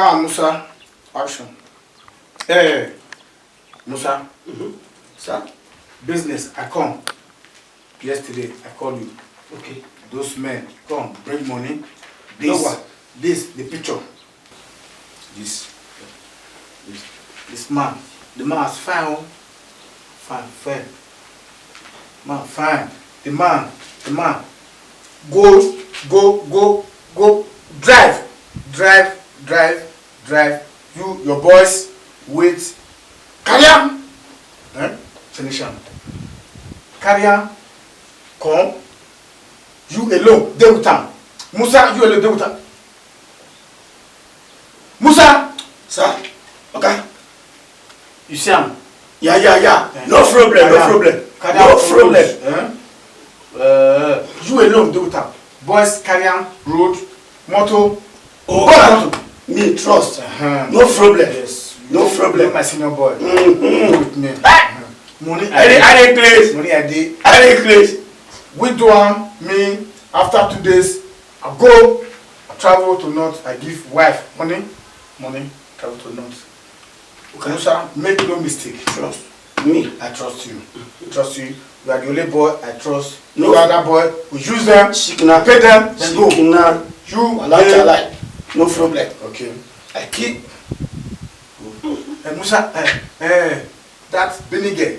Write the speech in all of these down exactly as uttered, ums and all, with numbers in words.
Ah, Musa, action. Hey, Musa. Mm-hmm. Sir? Business, I come. Yesterday, I call you. Okay. Those men, come, bring money. No, this, what? This, the picture. This, this, this man, the man is fine, oh. Fine, fine. Man, fine. The man, the man. Go, go, go, go. Drive, drive, drive, drive. You, your boys, wait. Carry am. Eh? Finish am. Carry am. Come. You alone, dey with am. Musa, you alone, dey with am. Musa! Sir? Oga? You see am? Yeah, yeah, yeah. Eh. No problem, no problem. Carry am. No problem. Eh? Eh, you alone dey with am. Boys, carry am, road, motor. Oh, go, oga, motor. Me trust. Uh-huh. No problem. Yes. No problem. You my senior boy. Mm-hmm. Dey with me. Eh! Uh-huh. Money I dey, I dey craze. Money I dey. I dey craze. We do am, me, after two days, I go, I travel to north, I give wife money, money, travel to north. Okay. Musa, make no mistake. Trust me. I trust you. Trust you. You are the only boy I trust. No. No other boy. We use them, signal, pay them, then go. Signal. You, wala, eh, chala. No problem. Okay. I keep. Eh, Musa, eh, eh, that Benin girl,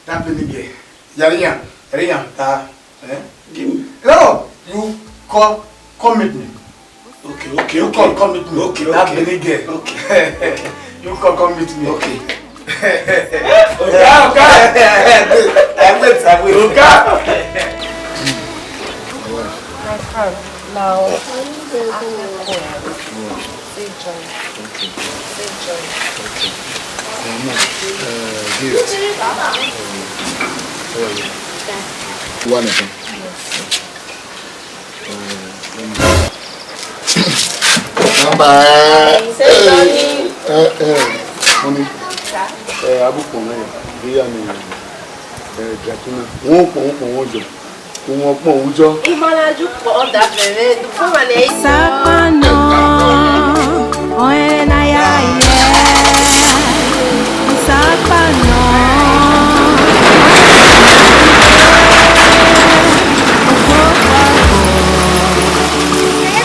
that Benin girl. Yarinya, Yarinya, ta, eh? Give me. No, you come, come meet me. Okay, okay, okay. You come, come meet me. Okay, okay. That Benin girl. Okay. You come, come meet me. Okay. Oga, oga. I wait, I wait. Oga. My friend, now, I can't come. Say joy. Okay. Say joy. Okay. Uh, Mom, uh, Gift. Um, how are you? Fine. You want anything? Yes. Uh, let me. Bye. Say joy. Eh, eh, honey. Sir? Eh, abu kpọnmwẹ ya. Iye ni, eh, Jakina. Wọn kpọnmwẹ, wọn kpọnmwẹ jọ. Uwọkpọn ujọ. Imọnaju kpọ da fẹfẹ, dukpọmwa ne ẹ i Sakpano, ọẹn na ya yẹ. Sakpano,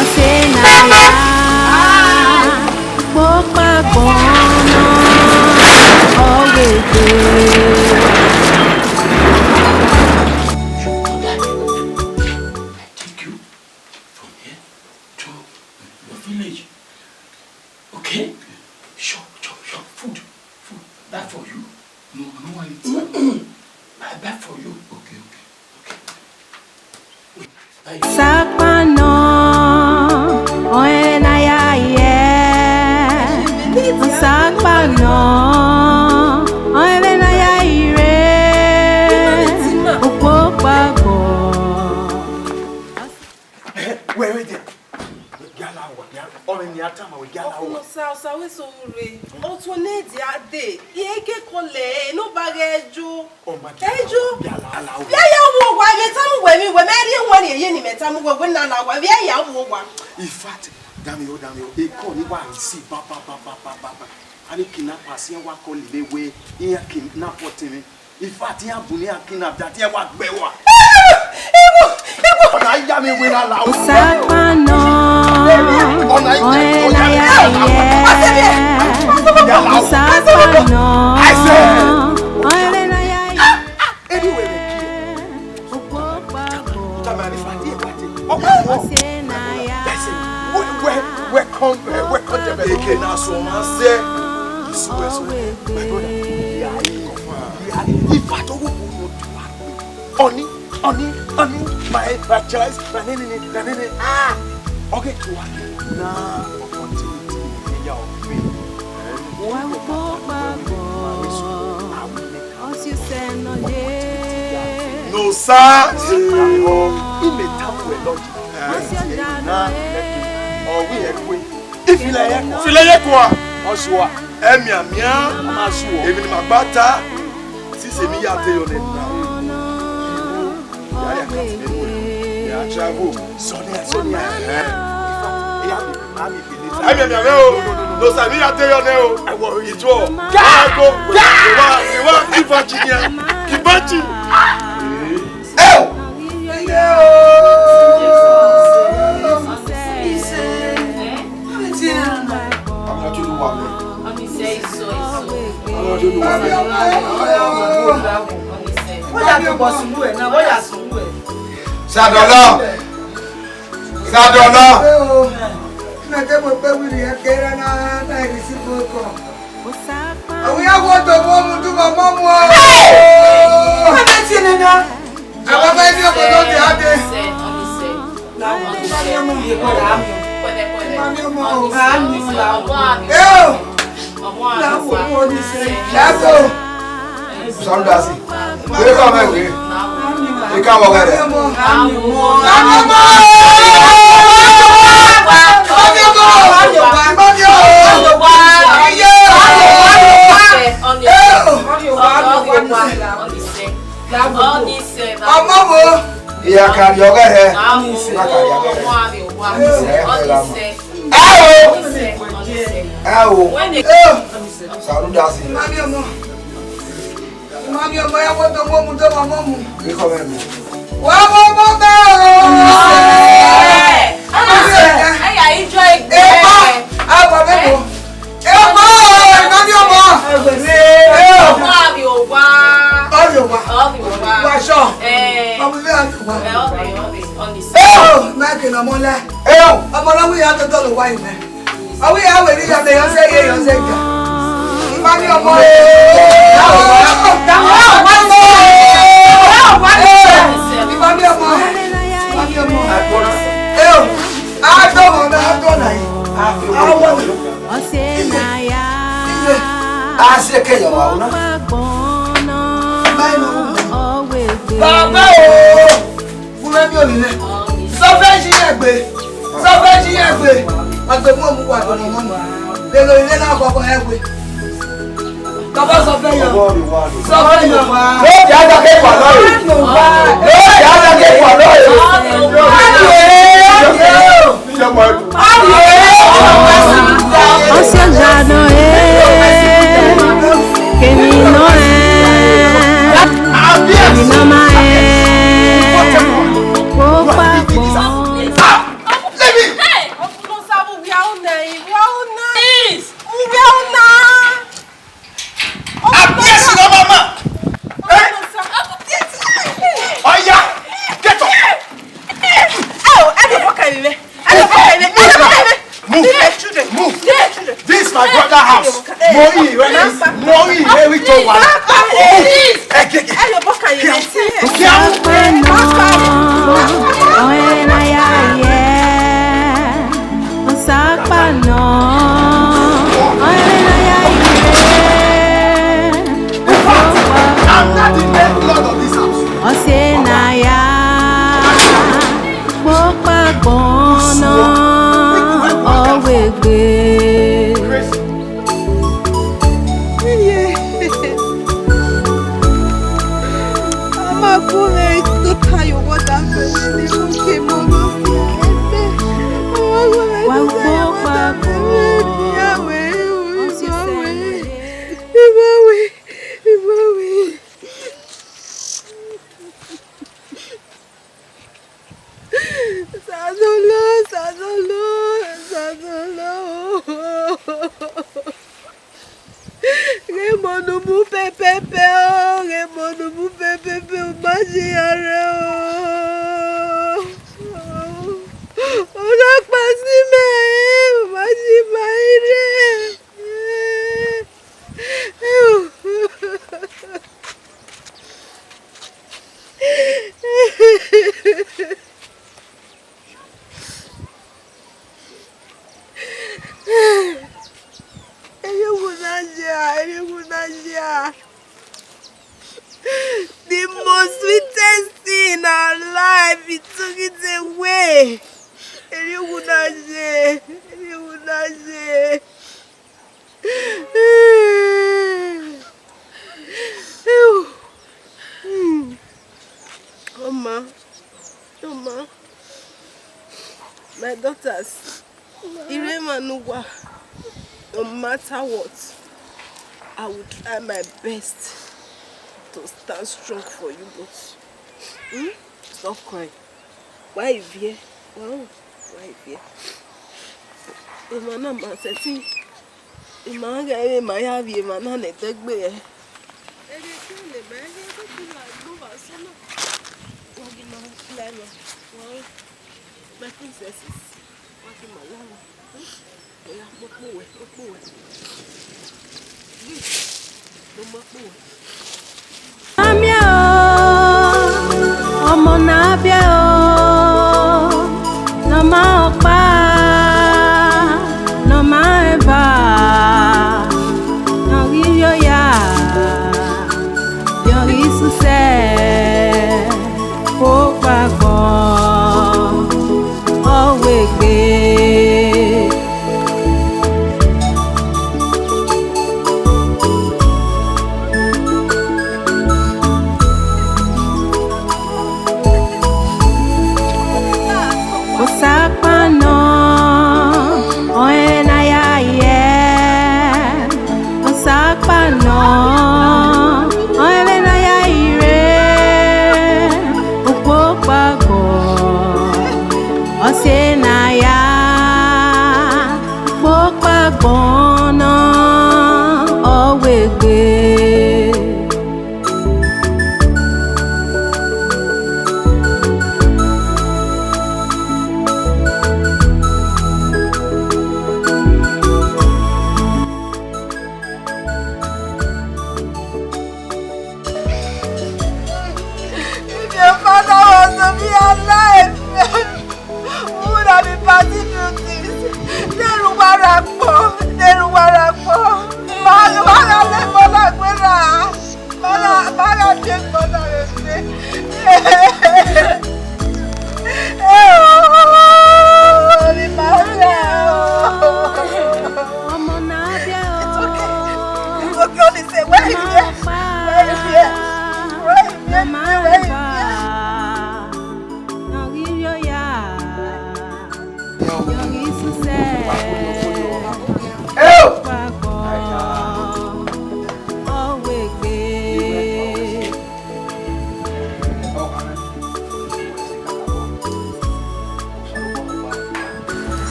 ọsẹ na ya. Kpokpagbọn na, ọ wegbe. Take you from here to your village. Okay? Chop, chop, chop. Food, food. That for you. No, I don't want it. I buy for you. Okay, okay, okay. Sakpano, ọẹn na ya yẹ. Sakpano, ọẹn na ya ire. Okpokpagbọn. Wẹ, wẹ, dia. Wẹ gia la owa, gia la. Ọmọ ni a tama wẹ gia la owa. Ọkpọnọ sa, osa wẹ so ure. Ọtọn ne dia de. Iye ke kọlẹ, ne ọ ba ghẹ jo. Ọ ma gia la owa. Ẹ jo. Gia la owa. Ya ya wo wa, mẹ tamu wẹ mi, wẹ mẹ rhie wẹ rhie ye ni mẹ tamu wẹ, wẹ na la owa. Vbe ya wo wa. In fact, dami o, dami o. E kọ ni wa si ba, ba, ba. A ni kidnap asian wa kọ lele wẹ, iran kidnap ọtẹn mwẹ. In fact, iran bu ne iran kidnap, that iran wa gbe wa. Ibu, ibu. Ọna ya mi wẹ na la. Sakpano, ọna ya, ọna ya, ọna ya. Sakpano, I say, ọna ya. Anyway, we kill. Okpokpagbọn. Tama ni fa die pate. Ọsẹ na ya. Listen, we, we, welcome, uh, welcome to the Eke na so ma se. Isu we so. My brother, yeah, yeah. In fact, owo ko no do. Oni, oni, oni, my, my choice, my nene, my nene. Ah! Okay, to what? Na opportunity ya o. Wa okpokpagbọn. Ọsẹ na ya. No, sir. Ime tamu wẹ lọji. Ọsẹ na ya. Ọ wi ẹkue. Ifilẹ ye kua. Ifilẹ ye kua. Ọsua. Ẹmian mian. Ọma sua. Emwi ne ima gba ta. Sisi emwi ya te yọ nẹ. Ya ya ka ti nẹ. Ya travel. Sonia, Sonia. Ẹmian mian mwẹ o. No, no, no, no. Lo sa mi ya te yọ nẹ o. Ẹwọ, ituo. Ja! Ẹwọ, ja! Iwa, iwa, iwa, iwa, iwa. Eo! Ọmọ tó lù wà mẹ́. Ọmọ tó lù wà mẹ́. Wọ́n yà tó bọ̀ sùn wẹ̀ náà, wọ́n yà sùn wẹ̀. Sadọlọ. Sadọlọ. Mẹ te mo pe wiri ẹkẹ rẹ na na iri si ko ko. Awi ya wo to mo mu du mo mo mu o. Hey! Mama ti ne na. Aba ba ni ko to ti ade. Mami ọmọ. Mami ọmọ. Mami ọmọ. Eo. Let's go. Sound Dasi. Where come my way? Ika wọ gẹrẹ. Ọmọ wo? Iya kari ọgẹrẹ. Ẹ wo. Ẹ wo. Sound Dasi. Mami ọmọ. Mami ọmọ ya wo to mo mu to mo mo mu. Mi kọ mẹ mi. Wa wo mo bẹ o. Ẹ ya ijọ egbe. Ẹ pa. A wa bẹ mo. Ẹ pa o, mami ọmọ. Ẹ o. Ọmọ abi owa. Abi owa. Abi owa. Wa sọ. Eh. Ọmọ abi owa. Eh, okay, okay. On the same. Ẹ o, ma ke na mọ lẹ. Ẹ o. Ọmọ na wi ya to to lo wa yi mẹ. Awi ya wẹ ni ya mẹ yọ sẹ ye yọ sẹ ja. Mami ọmọ. Mami ọmọ. Mami ọmọ. Eo. Adọ mọ na adọ na yi. Awa. Ọse na ya. Ase ke yọ wa una. Baba o. Fúnra mi ò ní lẹ. Sọfẹ ṣí yẹn gbé. Sọfẹ ṣí yẹn gbé. Ọgbẹ mú òun wà lọ́nà mọ́ mi. Lè lórí ilé náà kọ̀ọ̀kan ẹ gbé. Bàbá sọfẹ yọ. Sọfẹ yọ. Ló ti á dákẹ́ pàdánù. Ló ti á dákẹ́ pàdánù. Ọsẹ lana ẹ, kèmí nọ ẹ, kèmí nọ ma ẹ, kó pa pọ̀. Hey! Ọkùnrin sábà wíwá ọ̀nà yìí, wíwá ọ̀nà yìí, wíwá ọ̀nà. Abiyesi na mama. Eh? Oya, get up. Ẹ o, ẹ lọ bọ́ kàwé mẹ́. Ẹ lọ bọ́ kàwé mẹ́. Ẹ lọ bọ́ kàwé mẹ́. Move. Leave my children. Move. Leave my children. This is my brother house. Mo rí rẹ, mo rí rẹ, we don't want. Move. Ẹ gẹ́gẹ́. Ẹ lọ bọ́ kàwé mẹ́. Kíá. Ọ̀pẹ náà, ọ̀rẹ́ náà yá yẹ. Ọ̀sàpànà, ọ̀rẹ́ náà yá ìwé. In fact, I'm not the main lord of this house. Ọ̀sẹ̀ náà yá, pópa gbọ́nà, ọ̀wẹ̀gbẹ̀. Ama kure tota yo wada fe ni mo ke mo lo fi ese. Wa gbọ́ pa gbọ́. Ìbáwí, ìbáwí, ìbáwí. Sazolo, Sazolo, Sazolo. Ghe mọ ne u mu pẹpẹpẹ o, ghe mọ ne u mu pẹpẹpẹ, u ma zẹ iyare o. Ọ na kpa si mẹ, u ma zẹ ima ire. Erriọ uwu na ya, erriọ uwu na ya. The most sweetest thing in our life, he took it away. Erriọ uwu na ya, erriọ uwu na ya. Hmm. Oma, Oma, my daughters, I rre emwa ne uwa, No matter what, I will try my best to stand strong for you both. Hmm? Stop crying. Why you fear? Wow, why you fear? Emwa na ma sẹtin, ima gha re, ma ya vbiẹ emwa na ne ẹdẹgbe ẹre. Ẹghẹ kẹrẹ ne ma gha gbe la gbe vbe asọn na, wa ghi ma la emwa, wa, my princesses, wa ghi ma la emwa. Oya, kpokpo wẹ, kpokpo wẹ. Amia o, ọmọ na bia o, nọ ma ọkpa, nọ ma ẹba, nọ ghi yo ya, yọ ghi susẹ, okpa gbọn, ọ wegbe. Osakpa nọ, ọẹn na ya yẹ. Osakpa nọ, ọẹn na ya ire. Ukpokpa gbọn, ọse na ya. Ukpokpa gbọn nọ, ọ wegbe. If your father was to be alive, we would have been party duties. Deghẹ uwa ra kpọ, deghẹ uwa ra kpọ. Ma, ma gha le mọ na gbe ra. Ma gha, ma gha de mọ na vbe ebe. Eh, oh, ni ma gha, oh. Ọmọ na bia o. It's okay. It's okay, Olise. Where is here? Where is here? Where is here? Where is here?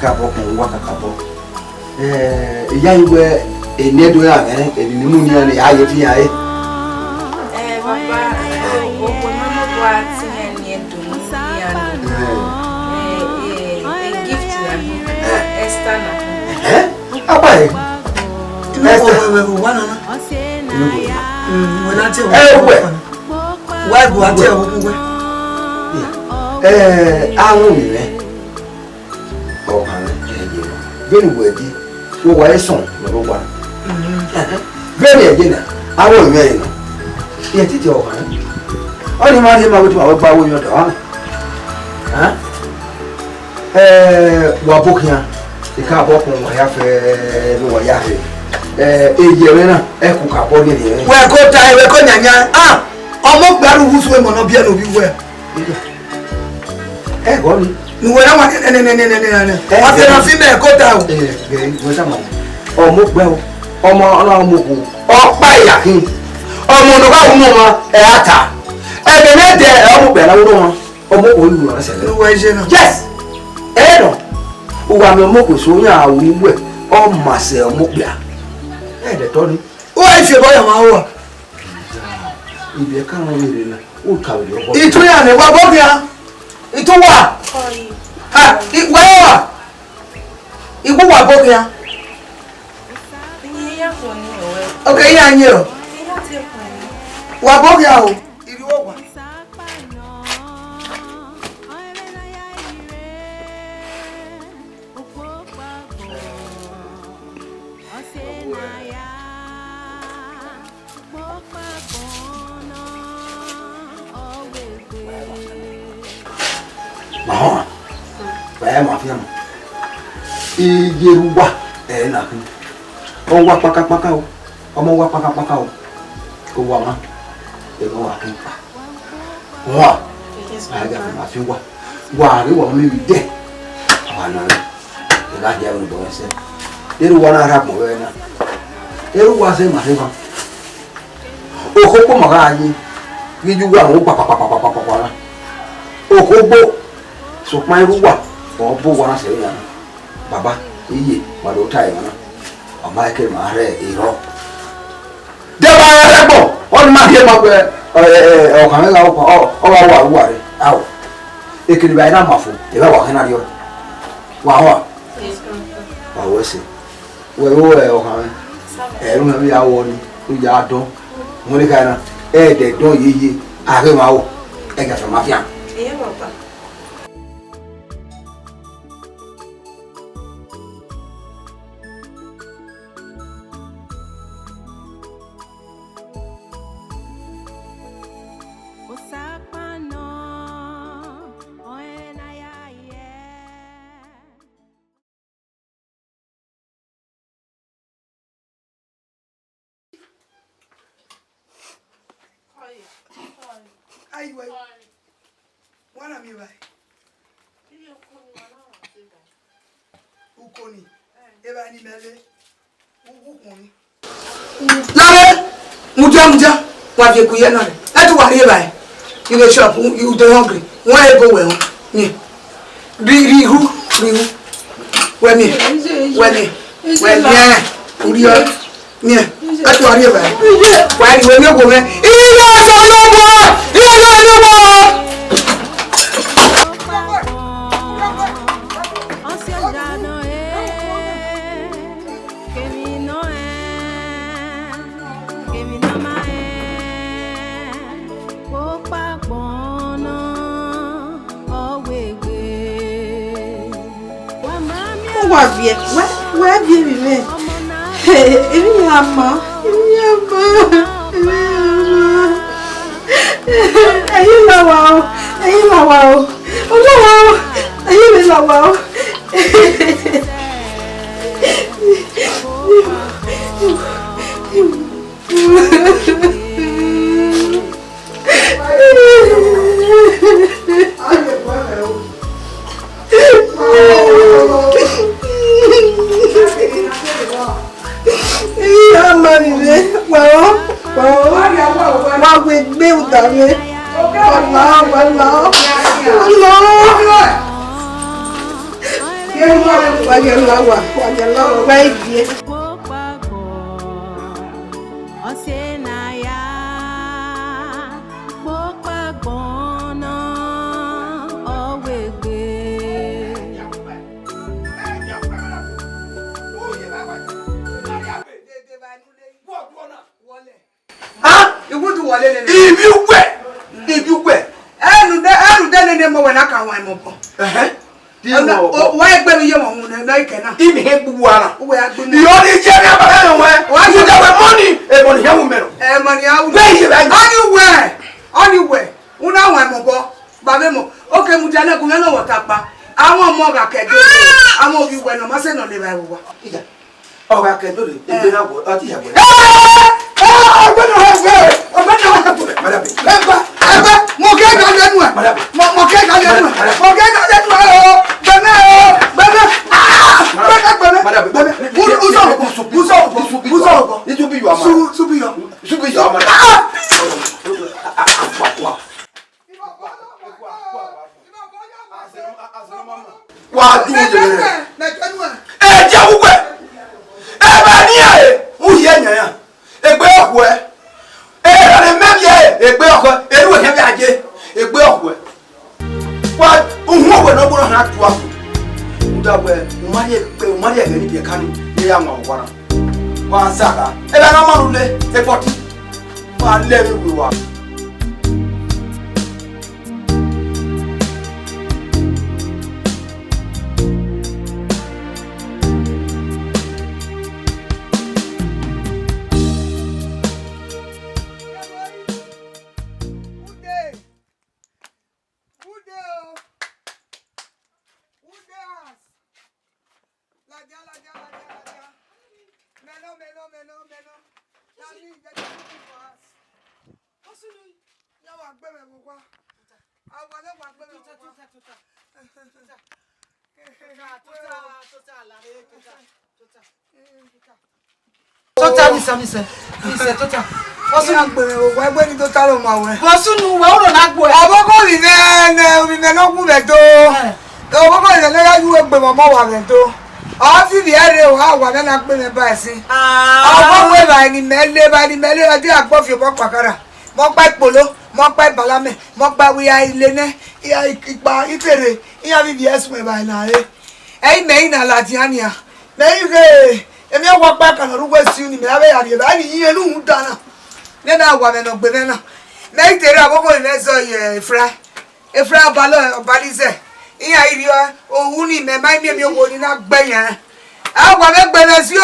Kakabọ kẹn wa kakabọ. Eh, iyayi wẹ, eni Ẹdo ya mwẹ, eni ni mu nian ne a ye fi iran re. Eh, baba, eh, okhuo ne ọ mu obọ a tie iran ne Ẹdo mu iran nọ. Eh, eh, eh, gift na, Esther na. Eh? Apa e? Inu ko wẹ, wẹ, wẹ, wa nana. Inu ko wẹ. Mm, wẹ na tie. Eh, wẹ. Wa bu a tie okhuo wẹ. Eh, a ru mi mwẹ. Ọkhan mwẹ, ẹ ye nọ. Vbene uwẹ di, wẹ wa re sọn ne Osanobua. Vbene ẹ ye na, avbe ọvbehe nọ. Irẹn titi ọkhan mwẹ. Ọnii ma rhie ma wẹ te ma wẹ gba aro emwi ọdọ, a? A? Ẹ, wa bọ khian, I ka bọ kpọn wa ya fẹ ne wa ya rre. Ẹ, eye mwẹ na, ẹ ku ka bọ rhiẹnrhiẹn mwẹ. Wẹ ko ta, wẹ ko yanyan. A, ọmọ gbe aro uwu su emọ ne ọ biẹ ne ovbi wẹ. Ẹ gọ ni. Ne uwẹ na wa nẹnẹnẹnẹnẹnẹ. Ẹ, wa fiẹ na fi mẹ ko ta o. Ẹ, ẹ, wẹ tama. Ọmọ okpẹ o. Ọmọ ọna ọmọ okhuo. Ọkpa ya khin. Ọmọ ne ọ gha wu nọ ọmwa, ẹ a ta. Ẹghẹ ne ẹdẹ, ẹ ọmọ okpẹ na wu nọ ọmwa. Ọmọ okhuo ru nọ sẹ. Ne uwẹ je na. Yes. Ẹ nọ. Uwa mẹ ọmọ okhuo so yan a wu wẹ. Ọ ma sẹ ọmọ okpia. Ẹ dẹ tọ ni. Uwa ifi obọ ya ma uwa. Ibi ẹka rọnmwẹ rre na, u ka vbe rhie ọkọ. Itu ya nẹ, wa bọ khian. Itu wa. Ha, i, wa ya wa. I wu wa bọ khian. Oke, iran ye o. Wa bọ khian o. I rhie uwa. Ma họn, wa ya ma fian ma. Iye ru uwa, ẹ na khin. Ọ wa kpakakpaka o, ọmọ wa kpakakpaka o. Owa ma, ẹ wa khin kpa. Wa, a ga ma fi wa. Wa ghi wa mi bi dẹ. Wa na. Ẹ gha dia vbe obọ ẹsẹ. Erha uwa na rha agbọn vbe ẹna. Erha uwa zẹ ma rre emwa. Okhokpo ma gha ye, ghi ye uwa mu kpakpakpakpakpakpa na. Okhokpo, sokpan erha uwa, ọ bu uwa na sẹ vbe yan na. Baba, iye, wa do ta emwa na. Ọ ma ke ma rre erhọ. De wa rre ẹgbọ, ọ ni ma rhie ma wẹ, ẹ, ẹ, ẹ, ọ khan gha, ọ, ọ, ọ gha wa uwa rre. Ao. Ekene vbe a i na ma fo, evba wa khin na rriọ. Wa hua. Wa wẹ ẹse. Wẹ vbe ẹ, ọ khan mwẹ. Ẹ, ru mwẹ vbe ya wọ ni, u ya dọn. Wẹ ne kha na, ẹ dẹ dọn yeye, a ghe ma o. Ẹ gha fẹ ma fian. Osakpa nọ, ọẹn na ya yẹ. Ayi wẹ. Wa na miẹn evbare. Uko ni, evbare ni mẹ le. U, u khuọnmwi. Lare, mudia, mudia, wa viẹ ku ye na rẹ. Ẹ tu wa rri evbare. You dey chop, you, you dey hungry. Wan ebo wẹ họn. Miẹn. Rhi, rhi hu, rhi hu. Wẹ miẹn, wẹ miẹn, wẹ miẹn. Urriọ, miẹn. Ẹ tu wa rri evbare. Wa rri wẹ miẹn owo mwẹ. Iye ọsẹ ológun, iye ọsẹ ológun. Ọsẹ ọjà náà, eh. Kemi nọ ẹn, kemi nọ ma ẹn, kpokpagbọn nọ, ọ wegbe. Wa ma miẹn. Wa viẹ, wẹ, wẹ viẹ emwi mwẹ. Emwi ya ma, emwi ya ma, emwi ya ma. Ẹ i la owa o, ẹ i la owa o. Ọ la owa o, ẹ i la owa o. Iya, mami, ve, wa, wa, wa wegbe uda mwẹ. Wa la, wa la, wa la. Wa ya la wa, wa ya la wa, wa i viẹ. Ọse na ya kpokpagbọn nọ, ọ wegbe. Ah, iwudu wọle nene. Ibi uwẹ, ibi uwẹ. Ẹnu de, ẹnu de nene mọ wẹ na ka wan mọ bọ. Ẹhẹn. Wa egbe mi ye mọ wọn nọ ikẹ na. Imi hẹ gbuwa na. Uwẹ agbe mi. Iyọ ni jẹ mi abala nọ wẹ. Wa ju de wẹ mọni. E mọni hẹ wu mẹ nọ. E mọni a wu. Wẹ iye ba. Ọni wẹ, ọni wẹ. Una wan mọ bọ. Ba vbe mọ. Oke mu dia na gu mẹ nọ wọ ta kpa. Àwọn ọmọ gha kẹdo. Àwọn obi wẹ nọ ma sẹ nọ le ba ẹvbo wa. Iya. Ọ gha kẹ dode, egbe na wọ, ọ ti ya wẹ. Ẹ, ẹ, ọgbẹni ọha ẹgbẹ, ọgbẹni ọha ẹgbẹ. Madam. Ẹgbẹ, ẹgbẹ, mo kẹ ga lẹnu ẹ. Madam. Mo, mo kẹ ga lẹnu ẹ. Madam. Mo kẹ ga lẹnu ẹ o. Gbẹmẹ o, gbẹmẹ. Ah, gbẹmẹ, gbẹmẹ. Madam. Gbẹmẹ. Uzo, uzo, uzo, uzo. It will be your man. Su, su be your. Su be your man. Ah! Wa du yẹrẹ. Ẹ jẹ wúwẹ. Ẹ bá ní ẹ, wúyẹ yẹn. Egbe ọkhuẹ. Ẹ rẹ mẹ bi ẹ, egbe ọkhuẹ. Eru ẹhẹn bi aye. Egbe ọkhuẹ. Wa uhun ọwẹ nọ gbọdọ hana tua. Uda wẹ, umari egbe, umari ẹghẹ ni bi ẹka ni, ne ya wan ọkhuana. Wa sa gha. Ẹ bá na ma ru le, e bọti. Wa lẹ vbe uwu wa. Ude! Ude o! Ude house! Ladia, ladia, ladia, ladia. Melo, melo, melo, melo. Charlie, get the people for us. What's your name? Ya wa gbe mẹ vbe owa. Awa ya wa gbe mẹ vbe owa. Tuta, tuta, tuta. Tuta, tuta, tuta, la re, tuta. Tota, nise, nise, nise, tota. Vbọ sunu? Gbe mwẹ, wa egbe ni tota lọ ma wẹ. Vbọ sunu, wẹ uro na gbe. Ọbọkọ ovbi mwẹ nẹ, ovbi mwẹ ne ọ wu mwẹ do. Eh. Ọbọkọ ovbi mwẹ ne ọ ya yu egbe mwẹ ọmọ wa mwẹ do. Ọ fi ivbi ẹre o, a wa mwẹ na gbe mwẹ ba ẹse. Ah. Ọbọkọ evbare ne imẹ le, evbare ne imẹ le, ọ dia agbọ fi obọ kpakara. Mọ kpa ikpolo, mọ kpa ibalamẹ, mọ kpa wẹ ya ile nẹ, ya ikpa ikere, iran vbe ivbi ẹre suẹn evbare na re. Ẹ i mẹ i na ladian nian. Mẹ i ghe, emwi ọkpa kan ne ọ rre uwu esi unu, mẹ avbe ya rhie evbare, eni iye ne uhunmwu dan na. Nene a wa mwẹ ne ọ gbe mwẹ na. Mẹ i te rre avbe obo mwẹ zọ ye Efraim. Efraim Ọbalọ, Ọbalizẹ. Iran i rhie ohu ni, mẹ ma miẹn emwi owo ni na gbe yan. A wa mwẹ gbe mwẹ si o.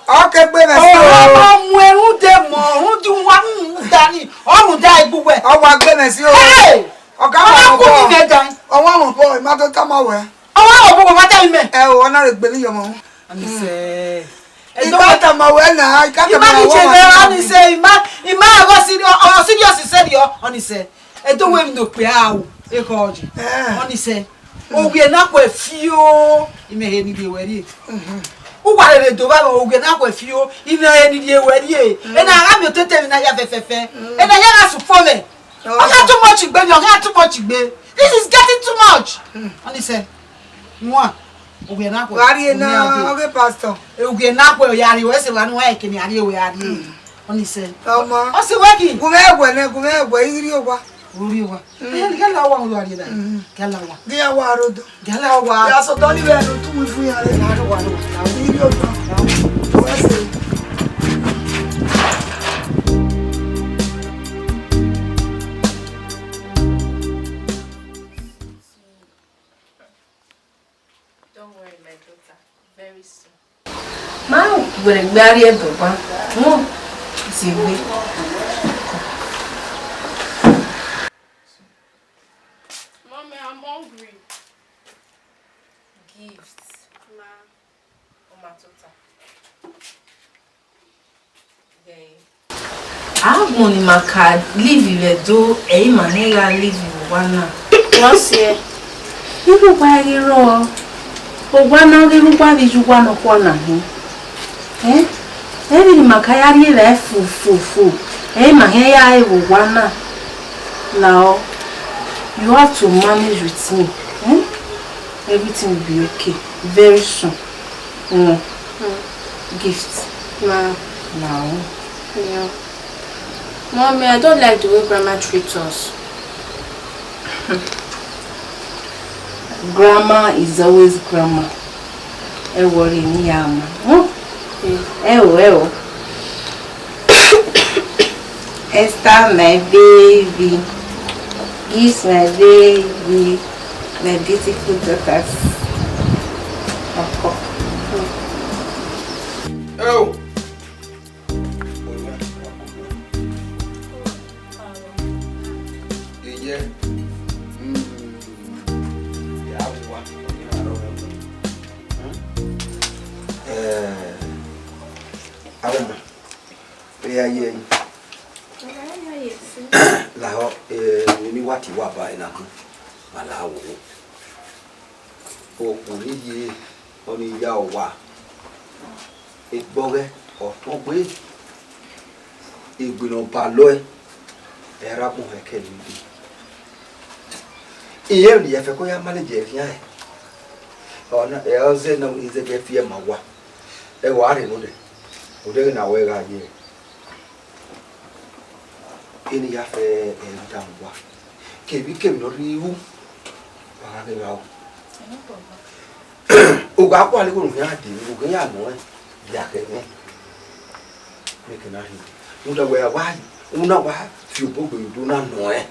Ọ ke gbe mwẹ si o. Ọmọ mu ẹrun de mọ, ọrun di wa mu da ni, ọrun da egbu wẹ. Ọ wa gbe mwẹ si o. Hey! Ọ ka wa ọmọ bọ. Ọmọ kunu mẹ dan. Ọ wa ọmọ bọ, ima to tama wẹ. Ọ wa ọmọ bọ, ma ta imẹ. Ẹ o, ọ na rhe gbe ni yọmọ. Ọnise. Ika tama wẹ na, ika tama wẹ. Ima ni che wẹ, ọnise, ima, ima ọgọ siri, ọ serious seri ọ, ọnise. Edo wẹ mi no kpe a o, ekhọ je. Eh. Ọnise. Owiẹ na khuẹ fio, imẹ he ni rhie wẹ rrie. Mhm. Uwa rere do vba owiẹ na khuẹ fio, imẹ he ni rhie wẹ rrie. Mm. Ena gha miẹn otete emwi na ya fẹfẹfẹ. Mm. Ena ya gha sufo mwẹ. Oh. Ọ gha too much gbe mi, ọ gha too much gbe. This is getting too much. Mm. Ọnise. Wan, owiẹ na khuẹ. Wa rrie na, owiẹ na khuẹ. Oge pastor. Owiẹ na khuẹ, ọ ya rrie, wẹ sẹ wa nu, wa kene a rrie, wẹ a rrie. Mm. Ọnise. Ọmọ. Ọ sẹ wẹ ki? Gu mwẹ ẹguẹ nẹ, gu mwẹ ẹguẹ, I rrie owa. Rrie owa. Mm. Eh, gha la owa, wa rrie na. Mm. Gha la owa. Gha la owa. Ya sọ tọ ni vbe ẹnu tu wi fun ya re. Gha la owa, la owa. I rrie owa. Wẹ sẹ. Don't worry, my daughter. Very soon. Ma wẹrẹ gbe a rrie ẹdẹ ọkpa, wọn zẹ egbe. Mommy, I'm hungry. Gift. Ma. Ọ ma tota. Agbọn ne ima ka live vbe Ẹdo, ẹ i ma hẹn gha live vbe owa na. Wọ siẹ. Irhu owa i ghi rrọọ, owa na ọ ghi rre uwa vbe iye uwa nọkhua na hin. Eh? Emwi ne ima ka ya rrie evbare fo fo fo, ẹ i ma hẹn ya re vbe owa na. Lahọ, you have to manage with me. Eh? Everything will be okay very soon. Mm. Mm. Gift. Ma. Now. Yeah. Mommy, I don't like the way Grandma treats us. Grandma is always Grandma. Ẹ worry me, Ama. Hmm? Yeah. Ẹ o, ẹ o. Esther, my baby. Gift, my baby. My beautiful daughters. Ọkọ. Ẹ o. Iyẹ. Mm. Ya wa. Eh, Arẹma. Ẹ ya ye ẹyin. Lahọ, eh, ne wa tie uwa ba ẹna kun. Ma la wo. Okhuo ne ye ọnii ya owa, egbọghẹ ọtọgbe, egbe ne ọ ba lọe, ẹ ra gbọn hẹkẹ ni dee. Irẹn ne ya fẹko ya manage ẹre khian, ọ na, ẹ, ọ zẹ ne izẹgẹ fi ẹe ma owa, ẹ wa rhe nọ nẹ, odẹ ghi na wẹ gha ye. Eni ya fẹ ẹre rhunmwuda uwa. Kevbikevbi ne ọ rhirhi ru, wa gha ghe vbe aro. U gha gualọ igho ne u khian dee, u khian ya nọ ẹn, ya khẹ mwẹ. Mẹ ke na rhie. Rhunmwuda wẹ wa, u na wa fi obọ gbe do na nọ ẹn.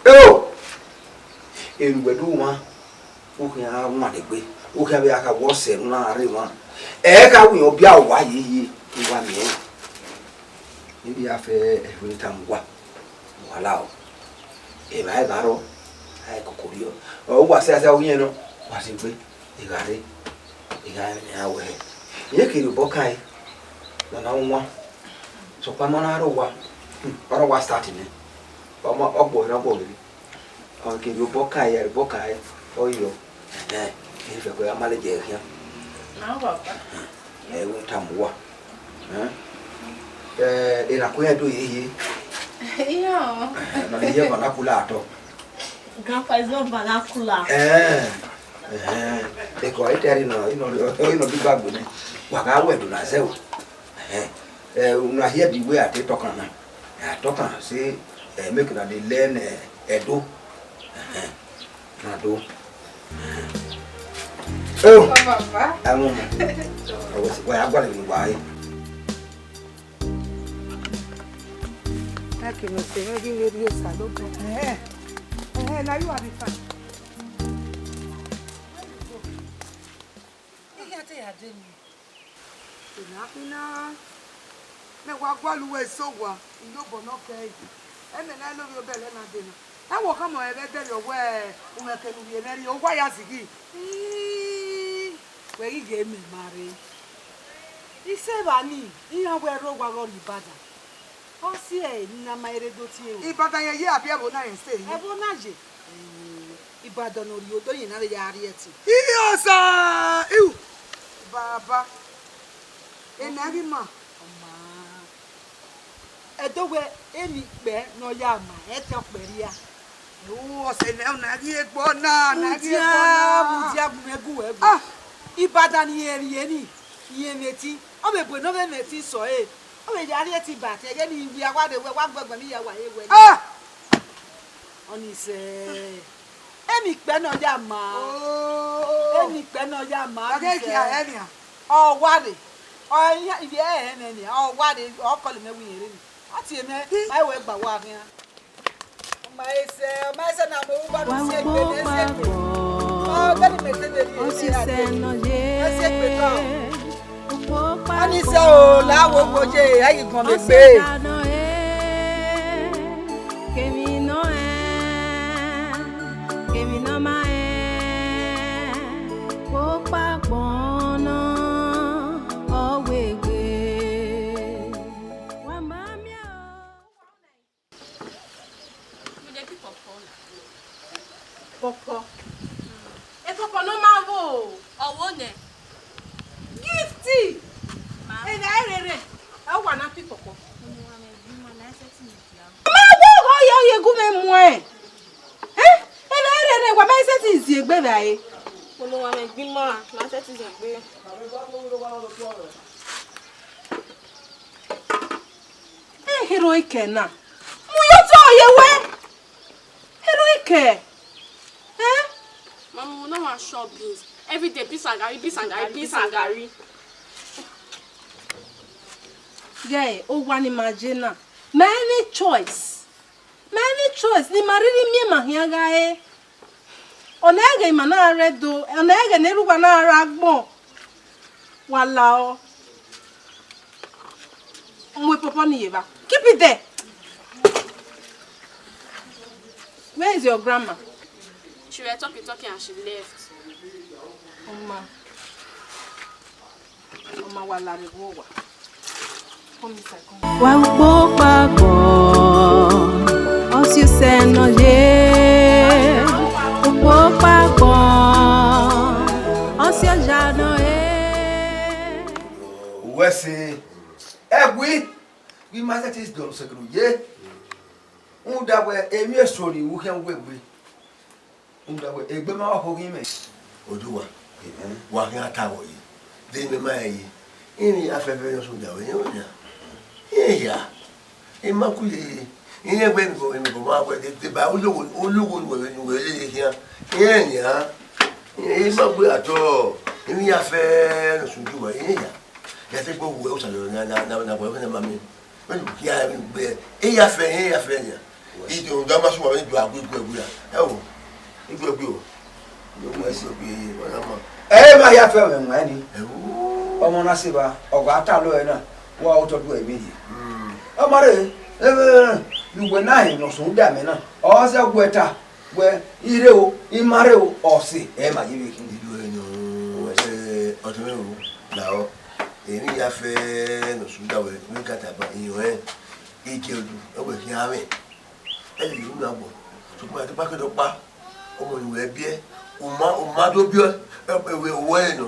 Ero! Enu wẹ do wan, u khian wan egbe, u khian vbe gha kha wẹ ọsẹ ne u na rre emwa. Ẹ gha winna ọbia uwa yeye, u wa miẹn. Eni ya fẹ ẹvbo ne tama uwa, wa la o. Evba evba rrọọ, a i koko rriọ. Ọ wa sẹ asẹ, ọ ghi rẹn nọ, wa sẹ egbe, I gha rre, I gha rẹn wẹ, irẹn kherhe obọ kan ẹre, ne ọ na wan. Sokpan ma na rre owa, hmm, ọ rre owa start nẹ. Ọ ma, ọ gbọ rre, ọ gbọ rre. Ọ ke rhie obọ kan ẹre, obọ kan ẹre, ọ yọ. Ẹhẹn, ẹ i fẹ wẹ a manage ẹre khian. Ẹ, wẹ tama uwa. Ẹ, ẹ, ena ko ya do ye ye. Iyo. Ẹ, na ye vernacular atọ. Grandpa is not vernacular. Ẹ, ẹ, ẹ, ekọ ita ri nọ, inọ, inọ bi gbagbe nẹ. Wa gha wẹ do na zẹ o. Ẹ, ẹ, una hear the way I dey talk am now. I talk am say, ẹ, make una dey learn, ẹ, Ẹdo. Ẹ, na do. Oh, baba. Ẹ wọ, wẹ a gualọ vbe uwa ẹre. Ẹke ne ọ sẹ mwẹ ghi vbe rhie Osanobua. Ẹhẹn. Ẹhẹn, na you are the fan. Iran te ya dẹ emwi. Ina, ina. Mẹ wa gualọ uwẹ eso owa, iyobọ ne ọ kẹe. Ẹmwẹ ne a i lovbiẹ obọ ẹre na dee na. Ẹ wẹ ọ khama mwẹ vbe ẹdẹrriọ wẹ umwẹ ke ne u rhie mwẹ rrie, owa ya zighi. Ii, wẹ ghi ghe mẹ ma rre. Isẹ evba nii, iran wẹ rre owa ghe ọ rrie Ibadan. Ọ si ẹre ne a ma rre do tie ruẹ. Ibadan yẹn ye a biẹ ẹvbo na rẹn sẹ. Ẹvbo na ye. Ibadan ne ọ rrie odọ yẹn na vbe ya rrie ẹtin. Iye Osa! Iu! Baba. Ena ghi ma. Ọ ma. Ẹdo wẹ emwi ikpẹ ne ọ ya ma, ẹ te ọkpẹ rria. Ẹo, ọse nẹ, na ghi egbe ọna, na ghi egbe ọna. Mudia, mudia, gu mwẹ gu wẹ gu. Ah! Ibadan ne irẹn rrie ni, irẹn mwẹ ẹtin. Ọ vbe bu ne ọ vbe mwẹ ẹtin sẹ ọre. Ọ vbe ya rrie ẹtin ba te ẹghẹ ne I wia wa rre wẹ, wa gbẹgbẹ ne I ya wa ye wẹ. Ah! Ọni sẹ. Emwi ikpẹ ne ọ ya ma. Oh. Emwi ikpẹ ne ọ ya ma, wa ghe ọni sẹ. Kia ẹre nian. Ọ wa rre. Ọ iran, ivbi ẹre ẹnẹ nian. Ọ wa rre, ọ kọlọ mẹ wẹ irẹn rre ni. Ọ tie mẹ, ma wẹ gba wa khian. Ọ ma ẹsẹ, ọ ma ẹsẹ na mo ru ba do si egbe ne ẹsẹ egbe. Ọ gẹ ni mẹ te de rhie. Ọ si ẹsẹ nọ ye. Ẹsẹ egbe tọ. Ani sẹ o, la wo wo ye, a yi gbọn vbe egbe. Kevin nọ ẹ, kevin nọ ma ẹ, kpokpa gbọn nọ, ọ wegbe. Wa ma miẹn o. Mo de pick pawpaw na. Pawpaw? E pawpaw ne ọ ma vbo? Ọ wo nẹ. Gift! Ma. Ena ẹre rre. Ẹ wa na pick pawpaw. Ma wo ghe ọ ye, ọ ye gu mwẹ muẹn. Eh? Ena ẹre rre, wa ma i sẹtin zi egbe vbe a re. Unu wa mwẹ gbe ima, ma sẹtin zi egbe. Eh, heroic na. Mu yo to ye wẹ. Heroic. Eh? Mama, we no wan chop beans. Every day, beans and garri, beans and garri, beans and garri. Guy, owa ne ima ye na. My only choice. My only choice ne ima rhirhi miẹn ma khian gha re. Ọna ẹghẹ ima na rre do, ọna ẹghẹ ne erha uwa na rre agbọn. Wa lao. Mu pawpaw ni ye evba. Keep it there. Where is your grandma? She were talking, talking and she left. Ọ ma. Ọ ma wa la rre vbe owa. Come inside, come inside. Wa ukpo kpakpọ, ọ si osẹ nọ ye. Ukpo kpakpọ, ọ si oya nọ ye. Uwẹ sẹ, ẹwi, vbe ima sẹtin dọlọ sẹkẹrẹ ye. Rhunmwuda wẹ emwi eso ni u khian wegbe. Rhunmwuda wẹ egbe ma wa kho ghi mwẹ. Oduwa, wa khian ta vbe ọye, de imẹ ma rẹn ye. Iran ya fẹfẹ yọ sẹ oya vbe iran ya. Iran ya, I ma ku ye, iran wẹ emwi ko, emwi ko ma wẹ de, deba ologho, ologho ne uwẹ, ne uwẹ lele khian. Iran ya, I ma gbe atọ, iran ya fẹ ne ọ sẹ oduwa, iran ya. Ya te gbe ohu ẹre Osanobua na, na, na, na, wẹ vbe ne ma miẹn. Vbene u khian vbe gbe, e ya fẹ, e ya fẹ nia. Ide rhunmwuda ma sẹ uwa vbene iduẹ a gu iguẹ gu ra. Ẹ o, iguẹ gu o. Iguẹ gu o, ọna ma. Ẹ ma ya fẹ mwẹ wan ni. Ẹ o. Ọmọ na sẹ evba, ọ gha ta lọ ẹre na, wa otọ do ẹre vberriọ. Mm. Ọ ma rre, ẹ, ẹ, ẹ, ne uwẹ na rẹn ne ọ sẹ oduwa mẹ na, ọ zẹ gu ẹre ta. Wẹ, I rre o, I ma rre o, ọ sẹ, ẹ ma ye vbe khin. Iduẹ nọ, ẹ, ọtẹn mwẹ o, lahọ, emwi ya fẹ ne ọ sẹ oduwa wẹ, ne ka taba, irẹn ọnrẹn, Igiẹdu, ọ wẹ khian mwẹ. Ẹ lele unu agbọn, sokpan, a te kpa ke dọkpa, ọmọ ne uwẹ biẹ, u ma, u ma do biẹ, ẹ, ẹ, wẹ, wẹ nọ.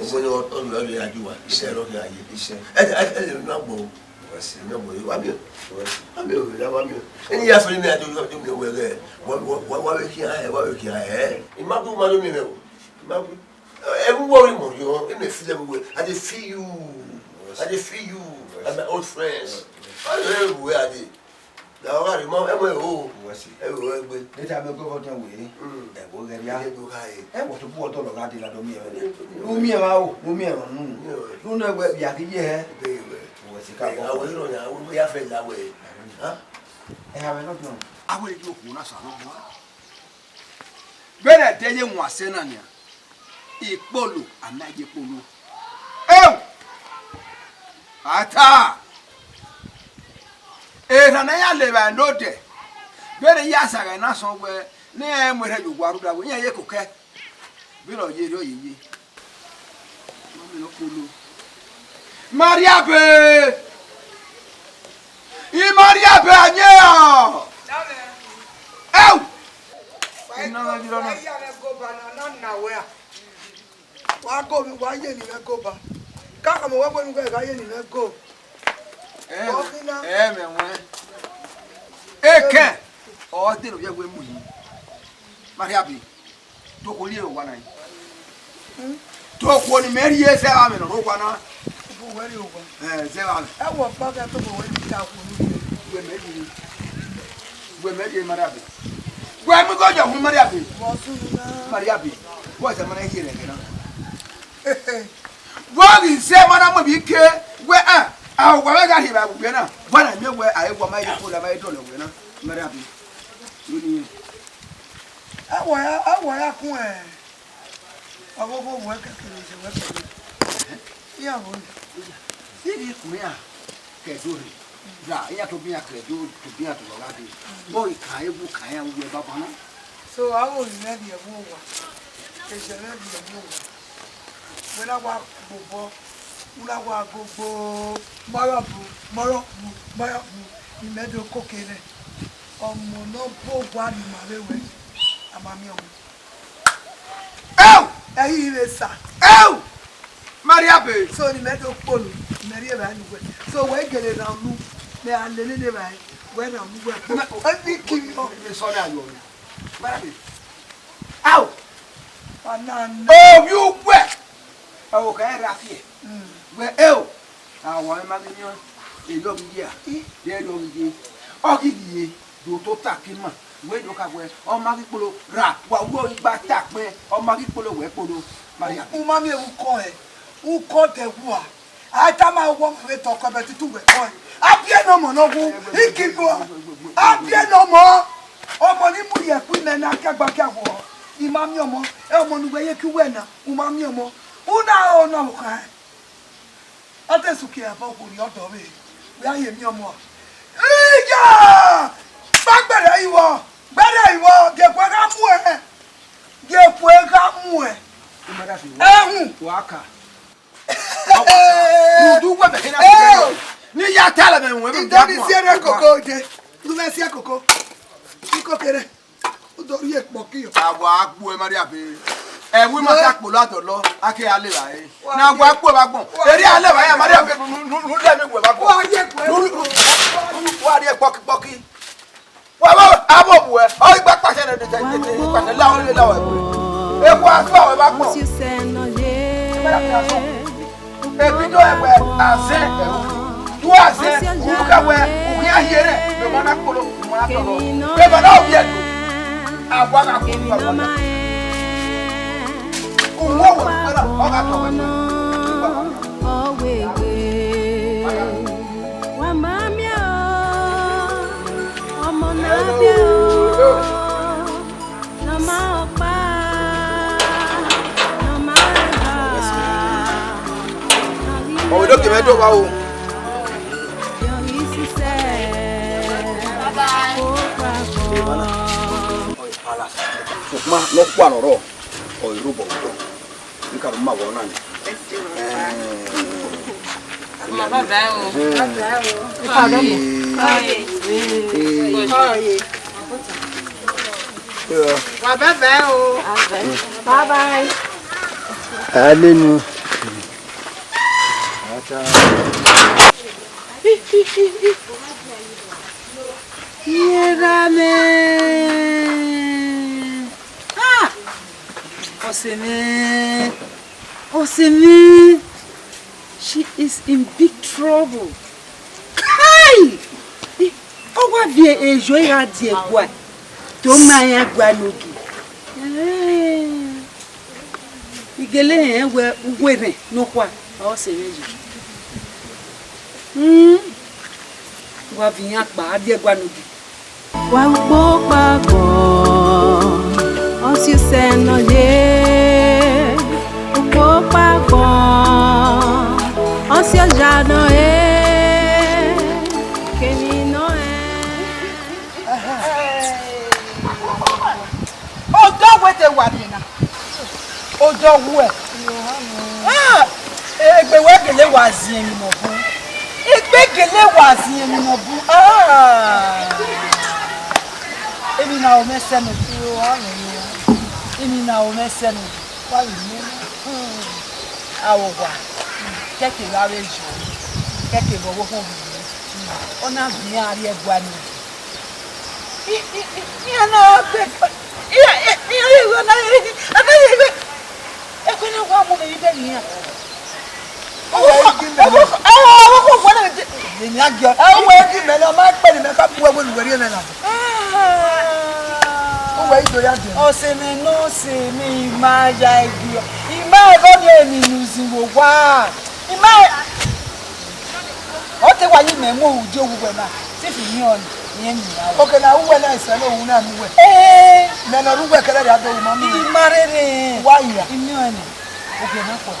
Ọgbẹni, ọ, ọ, ọ, ọ, ya ju wa. Isẹ rọ kẹ a ye. Isẹ. Ẹ, ẹ, ẹ, ẹ, na gbọ. Wẹ si. Na gbọ. Wa mi o. Wẹ si. Wa mi o, wa mi o. Ẹni ya fẹ ni mi a do, do mi wẹ gẹ. Wa, wa, wa, wa vbe khian hẹ, wa vbe khian hẹ. I ma gu, ma do mi mẹ o. I ma gu. Everywhere you must, you know, you may feel everywhere. I dey feel you. I dey feel you. And my old friends. I dey everywhere I dey. Na ọ gha rre ma, ẹmwẹ o. Wẹ si. Ẹmwẹ o, ẹgbe. Dede amẹ gọvọnọ wẹ, Mm. ẹ wo ghẹ ria. Ẹ wo gha re. Ẹ wo to bu ọdọ lọ gha de la do miẹn vbe nẹ. Mm. Nu miẹn vbe o, nu miẹn vbe nu. Mm. Nu ne wẹ ya ghi ye hẹ. Bẹ́ẹ̀ wẹ. Wẹ si ka Ẹ, bọ. Awẹ rọ ya, awẹ ya fẹ la wẹ. Ha? Ẹ ha wẹ nọ dọn. Awẹ yo ku na sa no bua. Vbene ẹdẹ ye wọn asẹ na nian, ikpolo a ma ye ikpolo. Eo! Ata! Erhan ne a ya le evbare ne odẹ, vbene I ya sa ghẹ na sọn wẹ, ne iran mu erhẹ ye owa rhunmwuda wẹ, iran ye kokẹ. Vbene ọ ye erriọ ye ye. Mami ne ọ kpolo. Mariabe! I Mariabe a yen ọ! Ẹu! Wa I na gha ghi rọ na. Wa ya mwẹ go ba na, na na wẹ a. Wa go mi, wa ye ni mwẹ go ba. Ka khama wẹ wẹ nu wẹ gha ye ni mwẹ go. Ẹ, Wa fi na. Ẹ mẹ wẹ. Ekẹn, ọ te no ye wẹ mu yi. Mariabe. Tokhuo rhie owa na. Hmm? Tokhuo ne imẹ rhie zẹ vbe amẹ ne ọ rre owa na. Ubu wẹ rhie owa. Ẹ, zẹ vbe amẹ. Ẹ wọ ọkpa gha tokhuo wẹ rhie ta okhuo ne u rhie. Wẹ mẹ rhie. Wẹ mẹ rhie Mariabe. Wẹ mu igho yọ hu Mariabe. Vbọ sunu na. Mariabe. Wẹ zẹ ma na rhie rẹ ẹghẹ na. Vbọ ghi zẹ ma na mu emwi ke wẹ a, a wa vbe gha rhie vbe awẹ na. Wa na miẹn wẹ a i wa ma ye ko la ma ye dọlọ wẹ na. Mariabe. Wẹ ni. Ẹ wẹ ya, ẹ wẹ ya kun ẹ. Ọghọghọ wẹ kẹkẹre, wẹ kẹkẹre. Iran vbo nẹ? Iran kun iran ke ẹdo rre. Ra, iran tobọ iran ke ẹdo, tobọ iran tobọ gha dee. Bọ I kan ewu kan iran uwu ẹre banbanna. So, avbe orinmwẹ rhie ẹvbo owa, ezẹ mwẹ rhie ẹvbo owa. Wẹ na wa gbobọ, u na wa gogbo, mọrọ bu, mọrọ bu, mọrọ bu, imẹ do koko nẹ. Ọmọ ne ọ bu owa ne ima vbe wẹ, a ma miẹn ọmọ. Ẹu! Ẹ i re sa. Ẹu! Mariabe. So ne imẹ do kpolo, imẹ rhie evbare ne uwẹ. So wẹ gele rhan unu, mẹ a lele ne evbare, wẹ rhan unu wẹ kpokpo. Ọ ni kiri ọ. Sọ ne ayọ. Mariabe. Au! Wa na na. Ovbi uwẹ. Ẹvbo kha ra fiẹ. Mm. Wẹ, eo, a wa ma ghi yan, e lọ ghi ye a, de lọ ghi ye. Ọ ghi ghi ye, do tota ke ima, wẹ do kha wẹ, ọ ma ghi kpolo ra, wa wẹ igba ta kpẹn, ọ ma ghi kpolo wẹ kpolo, Mariabe. U ma miẹn ukọ hẹ, ukọ dẹ wua. A tama wọ ma vbe tọ ọkọ ẹbẹ tutu wẹ kọ hẹ. A biẹ ne ọmọ ne ọ wu, I ghi nuẹn. A biẹ ne ọmọ, ọmọ ni mu ye ẹkpo imẹ na kiagba kia wọ. I ma miẹn ọmọ, ẹ ọmọ ne uwẹ ye ke uwẹ na, u ma miẹn ọmọ. U na ho ne ọvbokhan hẹ. Ọ te sẹ uki ẹbọ, wo rhie ọdọ vbe, wẹ a ye miẹn ọmọ a. Iya! Gba gbẹrẹ ivọ, gbẹrẹ ivọ, gie ekhue gha mu ẹre, gie ekhue gha mu ẹre. Ẹhun. Wa ka. Udu wẹ mẹ kherha. Eo. Ne I ya ta lẹ mẹ wẹ mẹ. I de ni siẹrẹ koko de. Du mẹ siẹ koko. Ikokere. U do rhie kpọki yọ. A wa gbuẹ Mariabe. Ẹvbo ima ta kpolo adọlọ, a ke a leva ẹre. Ne a wa gbuẹ vbe agbọn. Erriọ a leva ẹre Mariabe, nu, nu, nu, nu lẹ emwi wẹ vbe agbọn. Wa ye kue. Nu, nu, nu, wa rhie kpọki kpọki. Wa vbe avbe obuẹ, ọ i gba kpasẹ ne de, de, de, de, kpasẹ la, ọ lele la wẹ. Ekhue a sua wẹ vbe agbọn. Ebido ẹwẹ azẹn ẹvbo. Du azẹn, u ka wẹ, u khian hiẹrẹ, ne ọ ma na kpolo, u ma na tọrọ. Vbe ma na ovbi ẹdo. A Nọ ma rẹn, uwẹ wẹ ọkpa gbọn nọ, ọ wegbe. Wa ma miẹn o, ọmọ ne a biẹ o, nọ ma ọkpa, nọ ma ẹba, nọ ghi Ọ vbe do ke mwẹ do vba o. Yọ ghi sisẹ, ọkpa gbọn. Sokpan ne ọ kua rrọọ, ọ i rre obọ vbe otọ. Nka ma wọ na ni. Ọmọ bàbá o. Bàbá o. Wa bàbá o. Bye bye. Alenu. Iyerre mwẹ. Ah! Ọse mwẹ. Ọse mwẹ. She is in big trouble. Kai! Ọ wa viẹ eyo igha die ẹguae. To ma rẹn ẹguae ne ogie. Eh. I gele rẹn wẹẹ uwu erhẹn nọkhua ọre ọ sẹ mwẹ yi. Hmm. Wa viọ iran kpa, a viọ ẹguae ne ogie. Wa ukpo kpa agbọn, ọ si osẹ nọ ye. Ukpo kpa agbọn, ọ si oya nọ ye. Kevbe nọ rẹn. Odọ wẹ te wa rrie na. Odọ wẹ. Ah, egbe wẹ gele wa ziẹn emwi ne ọ bun. Egbe gele wa ziẹn emwi ne ọ bun. Ah. Emwi na ro mwẹ sẹ nọ. Emwi na ro mwẹ sẹ nọ. Wa vbe miẹn na. Aro wa. Kẹke gha vbe yọ. Kẹke vbe ọvbokhan vbe. Ọ na viọ iran rrie ẹguae nọ. Iran na gbe, iran, iran, iran na, a na ye gbe. Ẹko na wa mu vbe ibẹghe iran. Uwẹ i gi mẹ nẹ. Ọvbokhan, ọvbokhan, ọvbokhan, wẹ na de. Eni a giọ. Uwẹ i gi mẹ nẹ, ọ ma kpẹre mẹ ka bu uwẹ wẹ ne uwẹ rhie mwẹ ladian. Uwẹ i do ya dẹ. Ọse mwẹ ne ọse mwẹ, I ma ya ẹre. I ma ẹghẹ ọnii, emwi ne u zin vbe owa. I ma. Ọ te wa ye imẹ mu ohu die owu wẹ na, te I fi miẹn ọnii, irẹn miẹn a. Oke na, uwẹ na, isẹ ne ohu na mu wẹ. Ee. Mẹ ne ọ rre uwẹ kẹrẹrẹ a do ru ma mu. I ma rherhe. Wa hia. I miẹn ọnii. Oke na kpọ.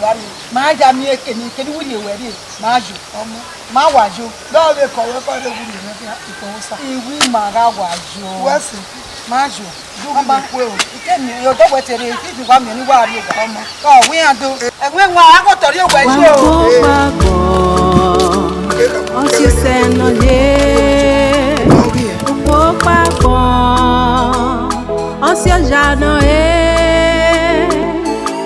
Wa rrie. Ma ya miẹn kene, kene u rhie wẹ rrie, ma yo. Ọmọ. Ma wa yo. Dọ vbe kọ wẹ kọ de wu rhie mwẹ khian, ikpẹvbo sa. I wi ma gha wa yo. Wẹ sẹ. Ma yo. Du ghi Ọmọ. Kue o. Ike mi, odọ wẹ te rre, I fi wa miẹn ne I wa rrie owa. Ọmọ. Ọ wi iran do. Ẹwẹn wa, a gho tọ